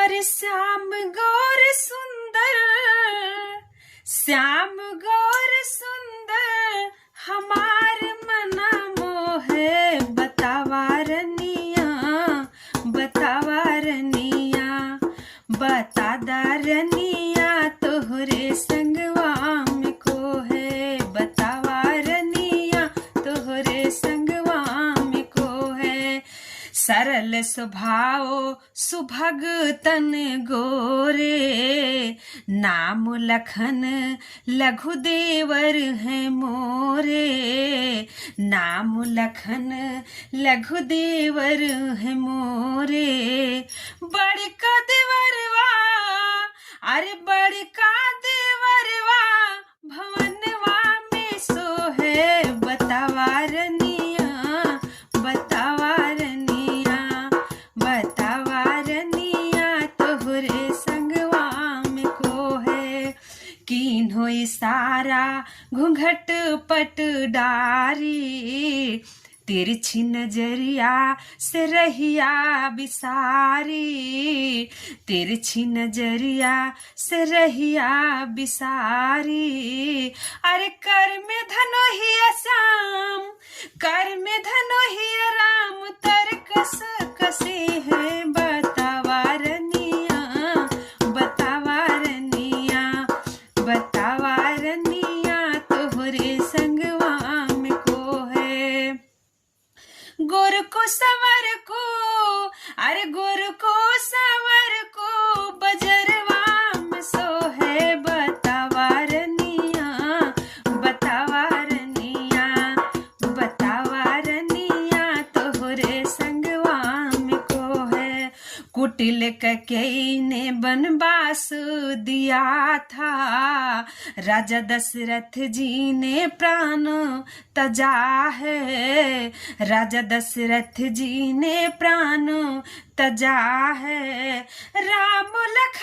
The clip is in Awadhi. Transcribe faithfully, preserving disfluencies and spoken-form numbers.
अरे श्याम गौर सुंदर, श्याम गौर सुंदर, हमार मना मोहे। बतावा रनिया, बतावा रनिया, बता दा रनिया, तोहरे संगवा में को है। बतावा रनिया, तोहरे संगवा में को है। सरल स्वभाव सुभग तन गोरे, नाम लखन लघु देवर है मोरे। नाम लखन लघु देवर है मोरे। बड़का देवरवा, अरे बड़का देवरवा, भवनवा में सोहे। बतावा रनिया, बतावा रनिया, बतावा रनिया, तोहरे संगवा में को है। कीन्हो इशारा घूंघट पट डारी, तिरछी नजरिया से रहिया बिसारी, तिरछी नजरिया से रहिया बिसारी। अरे कर में धनोहिया श्याम, कर में धनोहिया राम, तर कस कसे है। बतावा रनिया, बतावा रनिया, बतावा रनिया, तोहरे संगवा में को है। गोर को सवर को, अरे गोर को सवर को, बजरवा में सोहे। बतावा रनिया, बतावा रनिया, बतावा रनिया, तोहरे संगवा में को है। कुटिल कैकेयी ने बनवास दिया था, राजा दशरथ जी ने प्राण तजा है, राजा दशरथ जी ने प्राण तजा है। राम लखन